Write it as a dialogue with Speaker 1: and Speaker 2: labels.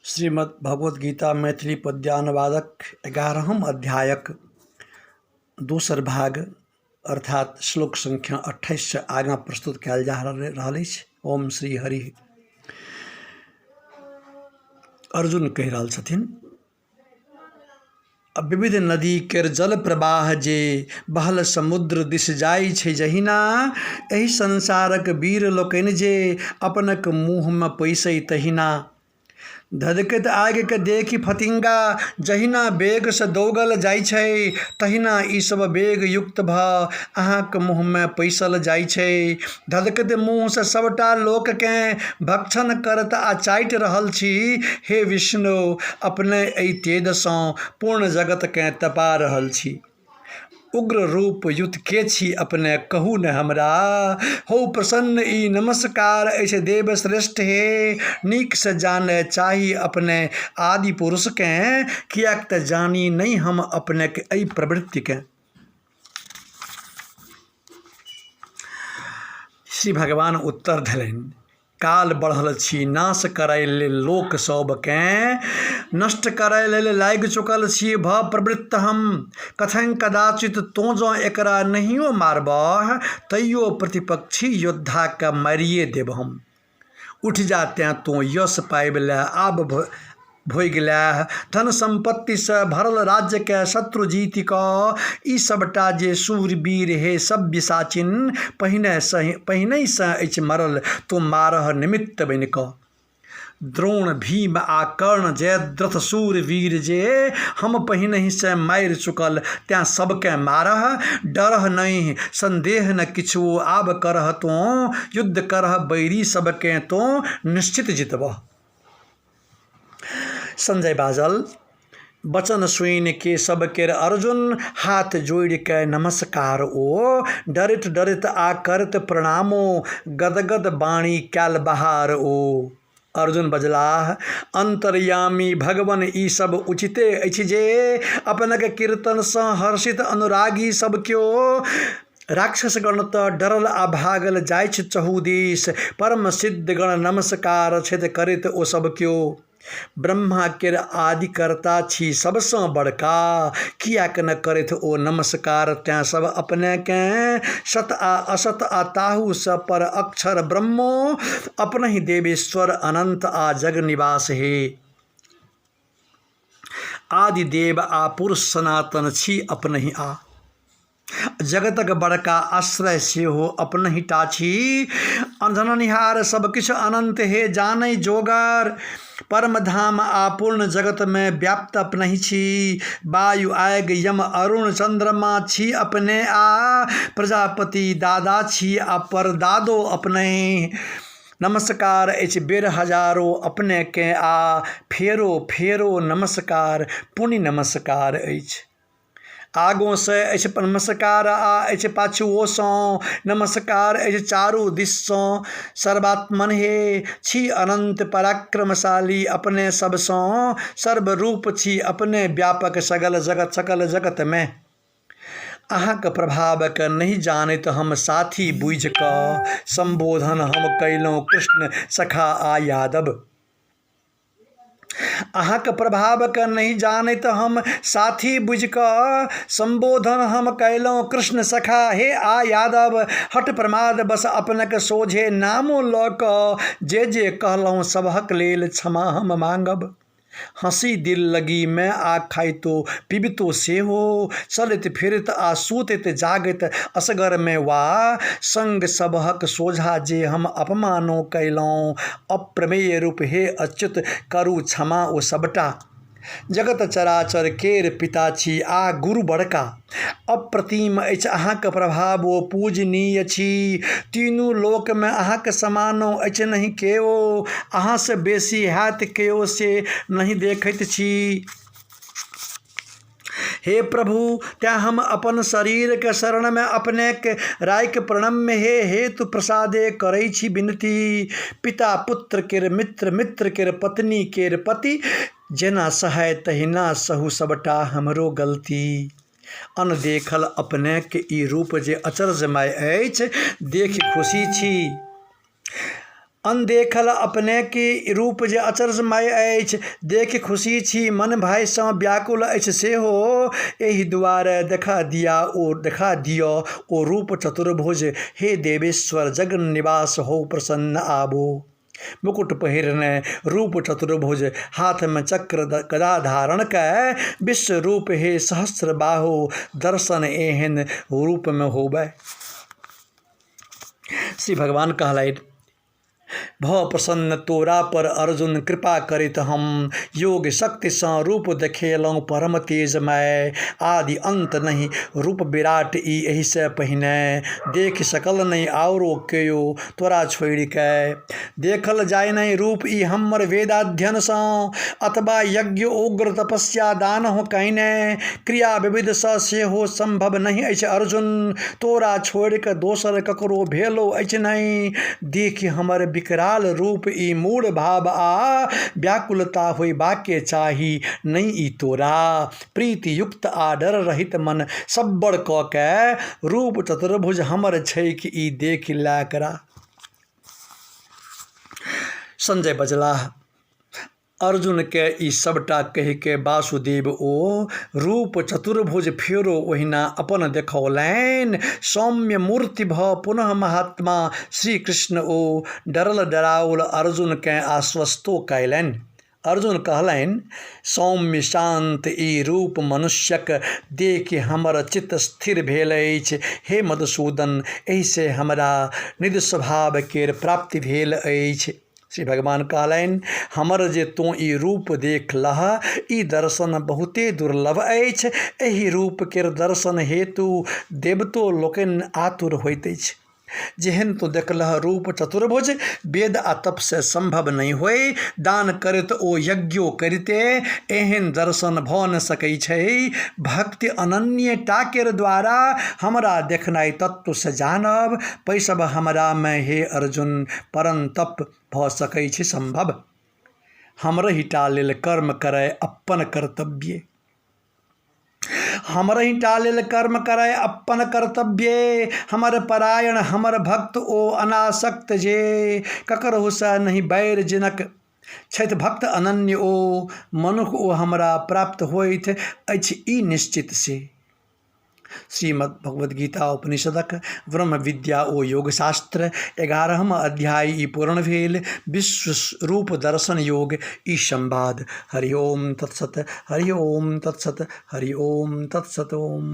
Speaker 1: श्रीमद् भगवद गीता मैथिली पद्यानुवादक 11म अध्यायक दोसर भाग अर्थात श्लोक संख्या 28 से आगाँ प्रस्तुत कयल जा रहल अछि। ओम श्री हरि। अर्जुन कहि रहल छथिन, आ विविध नदी केर जल प्रवाह जे बहल समुद्र दिस जाइ छै जहिना, एहि संसारक वीर लोकनि जे अपनक मुँहमे पैसै तहिना। धधकैत आगिके देखि फतिंगा जहिना वेगसँ दौगल जाइ छै, तहिना ई सब वेग युक्त भऽ अहाँक मुँहमे पैसल जाइ छै। धधकैत मुँहसँ सबटा लोककेँ भक्षण करैत आ चाटि रहल छी। हे विष्णु, अपने एहि तेजसँ पूर्ण जगतकेँ तपा रहल छी। उग्र रूप युत के छी अपने, कहू ने हमरा। हौ प्रसन्न ई नमस्कार अछि देव श्रेष्ठ हे। नीकसँ जानय चाही अपने आदि पुरुषकेँ, किएक तऽ जानी नहि हम अपनेक एहि प्रवृत्तिकेँ। श्री भगवान उत्तर देलनि, काल बढ़ल छी नाश करय लेल लोक सबकेँ, नष्ट करय लेल लागि चुकल छी भऽ प्रवृत्त हम। कथं कदाचित तोँ जँ एकरा नहियो मारबह तैयो प्रतिपक्षी योद्धाकेँ मारिये देब हम। उठि जा तेँ तोँ यश पाबि लएह, आब भोगि लएह धन सम्पत्तिसँ भरल राज्यकेँ शत्रु जीति कऽ। ई सबटा जे शूरवीर हे सव्यसाचिन, पहिनहिसँ अछि मरल तोँ मारह निमित्त बनि कऽ। द्रोण भीम आ कर्ण जयद्रथ शूरवीर जे हम पहिनहिसँ मारि चुकल, तेँ सबकेँ मारह। डरह नहि संदेह न किछुओ आब करह तोँ युद्ध, करह बैरी सबकेँ तोँ निश्चित जितबह। संजय बाजल, वचन सुनि केशव केर अर्जुन हाथ जोड़ि कए नमस्कार ओ, डरैत डरैत आ करैत प्रणामो गदगद वाणी कयल बहार ओ। अर्जुन बजलाह, अन्तर्यामी भगवन ई सब उचिते अछि जे अपनक कीर्तनसँ हर्षित अनुरागी सब क्यो राक्षसगण तऽ डरल आ भागल जाइछ चहुदिस, परम सिद्धगण नमस्कार छथि करैत ओ सब क्यो। ब्रह्मा केर आदिकर्ता छी सबसँ बड़का, किएक न करथि ओ नमस्कार तेँ सब अपनेकेँ। सत आ असत आ ताहूसँ पर अक्षर ब्रह्मो, अपनहि देवेश्वर अनन्त आ जगनिवास हे। आदिदेव आ पुरुष सनातन छी अपनहि आ जगतक बड़का आश्रय सेहो अपनहि टा छी। अनजननिहार सब किछु अनन्त हे जानै जोगर, परमधाम आ पूर्ण जगतमे व्याप्त अपनहि छी। वायु आगि यम अरुण चन्द्रमा छी अपने आ प्रजापति दादा छी आ परदादो अपनहि। नमस्कार अछि बेर हजारो अपनेकेँ आ फेरो फेरो नमस्कार पुनि नमस्कार अछि। आगूसँ अछि नमस्कार आ अछि पाछुओसँ नमस्कार अछि चारू दिससँ सर्वात्मन हे छी अनन्त पराक्रमशाली अपने सबसँ सर्वरूप छी अपने व्यापक सगल जगत सकल जगतमे। अहाँक प्रभावकेँ नहि जानैत हम साथी बूझि कऽ सम्बोधन हम कयलहुँ कृष्ण सखा आ यादव। अहाँक प्रभावकेँ नहि जानैत हम साथी बुझि कऽ सम्बोधन हम कयलहुँ कृष्ण सखा हे आ यादव। हट प्रमाद बस अपनक सोझे नामो लऽ कऽ जे जे कहलहुँ सभक लेल क्षमा हम माँगब। हँसी दिल लगीमे आ खाइतो पिबितो सेहो, चलैत फिरैत आ सुतैत जागैत असगरमे वा संग सबहक सोझाँ जे हम अपमानो कयलहुँ अप्रमेय रूप हे अच्युत करू क्षमा ओ सबटा। जगत चराचर केर पिता छी आ गुरु बड़का, अप्रतिम अछि अहाँक प्रभाव ओ पूजनीय छी। तीनू लोकमे अहाँक समानो अछि नहि केओ, अहाँसँ बेसी हैत केओ से नहि देखैत छी। हे प्रभु, तेँ हम अपन शरीरके शरणमे अपनेक राखि प्रणम्य हे हेतु प्रसादे करै छी विनती। पिता पुत्र केर मित्र मित्र केर पत्नी केर पति, जेना सहय तहिना सहु सबटा हमरो गलती। अनदेखल अपनेक ई रूप जे अचरजमय अछि, देखि खुशी छी। अनदेखल अपने की रूप जे अचरजमय अछि, देखि खुशी छी मन भयसँ व्याकुल अछि सेहो। एहि दुआरे देखा दिया ओ देखा दिअ ओ रूप चतुर्भुज, हे देवेश्वर जगन्निवास हो प्रसन्न आबो। मुकुट पहिरने रूप चतुर्भुज, हाथमे चक्र गदा धारण कए विश्व रूप हे सहस्र बाहो, दर्शन एहन रूपमे होबय। श्री भगवान कहलथि, भऽ प्रसन्न तोरा पर अर्जुन कृपा करैत हम योग शक्तिसँ रूप देखेलहुँ परम तेजमय। आदि अन्त नहि रूप विराट ई एहिसँ पहिने देखि सकल नहि आओरो केओ तोरा छोड़ि कए। देखल जाय नहि रूप ई हमर वेदाध्ययनसँ अथवा यज्ञ उग्र तपस्या दान हो कयने क्रिया विविधसँ सेहो सम्भव नहि अछि अर्जुन, तोरा छोड़ि कऽ दोसर ककरो भेलो अछि नहि। देखि हमर विकराल रूप ई मूढ़ भाव आ व्याकुलता होयबाके चाही नहि ई तोरा। प्रीतियुक्त आ डर रहित मन सब्बर कऽ कए रूप चतुर्भुज हमर छैक ई देखि लए करा। संजय बजलाह, अर्जुनकेँ ई सभटा कहिके वासुदेव ओ रूप चतुर्भुज फेरो ओहिना अपन देखौलनि। सौम्य मूर्ति भऽ पुनः महात्मा श्रीकृष्ण ओ डरल डराओल अर्जुनकेँ आश्वस्तो कयलनि। अर्जुन कहलनि, सौम्य शान्त ई रूप मनुष्यक देखि हमर चित्त स्थिर भेल अछि। हे मधुसूदन, एहिसँ हमरा निज स्वभाव केर प्राप्ति भेल अछि। श्री भगवान कहलनि, हमर जे तोँ ई रूप देखलह, ई दर्शन बहुते दुर्लभ अछि। एहि रूप केर दर्शन हेतु देवतो लोकनि आतुर होइत अछि। जेहन तोँ देखलह रूप चतुर्भुज, वेद आ तपसँ सम्भव नहि होय। दान करैत ओ यज्ञो करिते एहन दर्शन भऽ नहि सकै छै। भक्ति अनन्ये टा केर द्वारा हमरा देखनाइ तत्वसँ जानब, पैसब हमरामे हे अर्जुन परन्तप भऽ सकै छै सम्भव। हमरहि टा लेल कर्म करय अपन कर्तव्य। हमरहि टा लेल कर्म करय अपन कर्तव्य। हमर परायण हमर भक्त ओ अनासक्त जे ककरहुसँ नहि बैर जिनक छथि भक्त अनन्य ओ मनुख ओ हमरा प्राप्त होइत अछि ई निश्चित से। श्रीमद् भगवद्गीता उपनिषदक ब्रह्म विद्या ओ योगशास्त्र 11म अध्याय ई पूर्ण भेल। विश्व रूप दर्शन योग ई संवाद। हरि ओम तत्सत, हरि ओम तत्सत, हरि ओम तत्सत ओम।